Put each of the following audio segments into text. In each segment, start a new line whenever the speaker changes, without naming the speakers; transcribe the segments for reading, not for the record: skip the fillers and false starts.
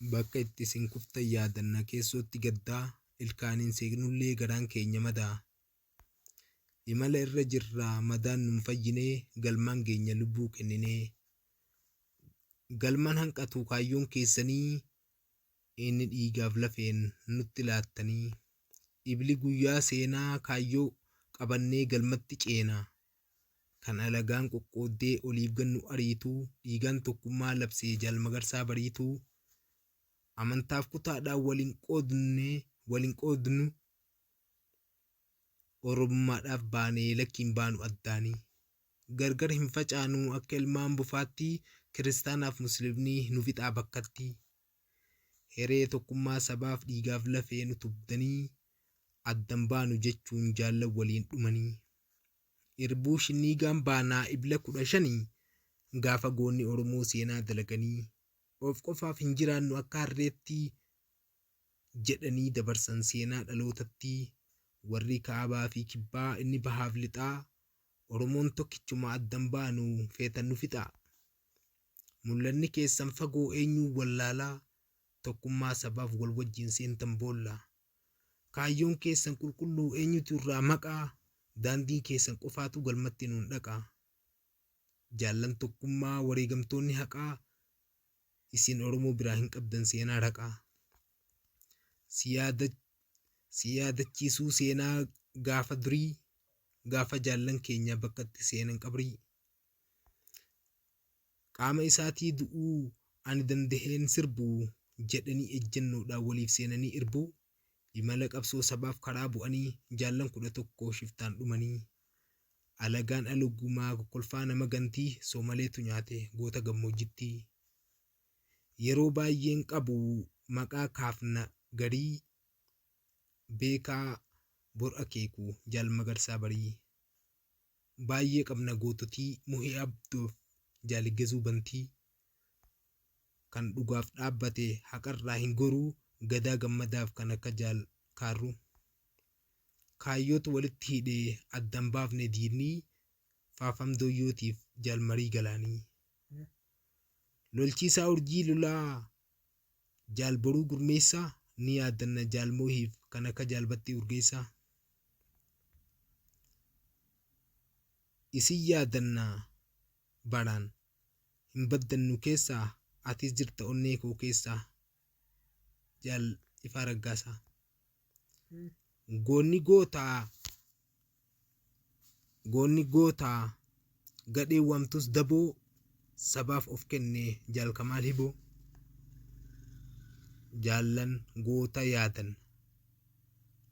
Bakka itti isin kuftan yaadanna keessootti gaddaa, ilkaaniin seeqnullee garaan keenya madaa. Imala irra jirraa madaan nun fayyinee, galmaan geenya lubbuu kenninee. Galman hanqatu kaayyoon keessanii, inni dhiigaaf lafeen nutti laattanii. Ibli guyyaa seenaa kaayyoo qabannee galmatti ceena. Kan alagaan qoqqooddee oliif gad nu ariitu, dhiigaan tokkummaa labse Jaal Magarsaa Bariituu. Amantaaf kutaadhaan wal hin qoodne wal hin qoodnu, Oromummaadhaaf baanee lakki hin baanu addaanii. Gargar hin facaanu akka ilmaan bofaatti, kiristaanaaf muslimni nu fixaa bakkatti. Heree tokkummaa sabaaf dhiigaaf lafeen utubdanii, addan baanu jechuun jaallan waliin dhumanii. Irbuu shinniigaan baanaa Ibla 15 gaafa goonni Oromoo seenaa dalaganii. Of qofaaf hin jiraannu akka harreetti jedhanii dabarsan seenaa dhalootatti. Warri kaabaa fi kibbaa inni bahaaf lixaa Oromoon tokkichuma addan baanu feetan nu fixaa. Mul'anni keessan fagoo eenyuun wallaalaa tokkummaa sabaaf wal wajjin seentan boolla. Kaayyoon keessan qulqulluu eenyutu irraa maqaa daandiin keessan qofaatu galmatti nuun dhaqa. Jaallan tokkummaa wareegamtoonni haqaa isin Oromoo biraa hin qabdan seenaa raqaa. Si yaadachiisuu seenaa gaafa durii gaafa jaallan keenya bakkatti seenan qabrii. Qaama isaatii du'uu ani dandaheen sirbu jedhanii ejjennoodhaan waliif seenanii irbuu imala qabsoo sabaaf karaa bu'anii jaallan 11 shiftaan dhumanii. Alagaan alugumaa kokkolfaa nama gantii Soomaleetu nyaate goota gammoojjittii. Yeroo baayyeen qabu maqaa kaafna garii beekaa bor akeeku Jaal Magarsaa Barii. Baayyee qabna goototii Muhee Abdoof Jaal Iggazuu Bantii. Kan dhugaaf dhaabbate haqarraa hin goruu Gadaa Gammadaaf kan akka Jaal Kaarruu. Kaayyootu walitti hidhe addan baafne diinnii Faafam Dooyyootiif Jaal Marii Galaanii. Lolchiisaa Urjii Lolaa Jaal Boruu Gurmeessaa ni yaaddanna Jaal Moohiif kan akka Jaal Battii Urgeessaa. Isin yaadanna baraan hin baddan nu keessaa atis jirta onnee koo keessaa Jaal Ifaa Raggaasaa. Goonni gootaa Goonni gootaa gadheen waamtus daboo sabaaf of kenne Jaal Kamaal Hiboo. Jaallan goota yaadan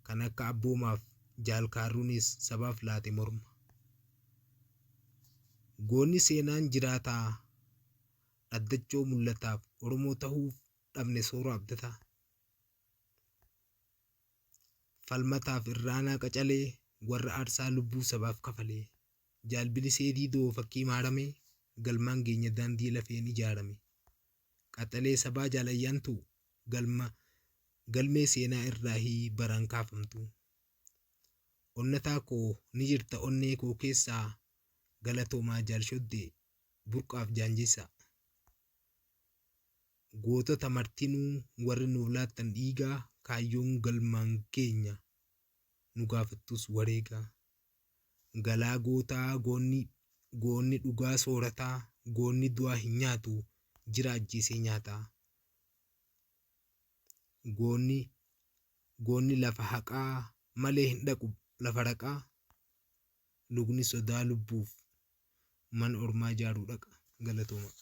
kan akka Abboomaaf Jaal Kaarruunis sabaaf laate morma. Goonni seenaan jiraataa Dhaddachoo Mul'ataaf Oromoo tahuuf dhabne Sooroo Abdataa. Falmataaf Irraanaa Qacalee warra aarsaa lubbuu sabaaf kafalee. Jaal Bilisee Diidoo fakkii maaramee galmaan geenya daandii lafeen ijaarame. Qaxalee sabaa Jaal Ayyaantuu galma galmee seenaa irraahii baraan kaafamtu. Onnataa koo ni jirta onnee koo keessaa galatoomaa Jaal Shoddee Burqaaf Jaanjessaa. Gootota martinuu warri nuuf laattan dhiigaa kaayyoon galmaan geenya nu gaafattus wareegaa. Galaa gootaa goonni goonni dhugaa soorataa goonni du'aa hin nyaatu jira ajjeesee nyaataa. Goonni goonni lafa haqaa malee hin dhaqu lafa raqaa lugni sodaa lubbuuf mana ormaa ijaaruu dhaqa. Galatoomaa.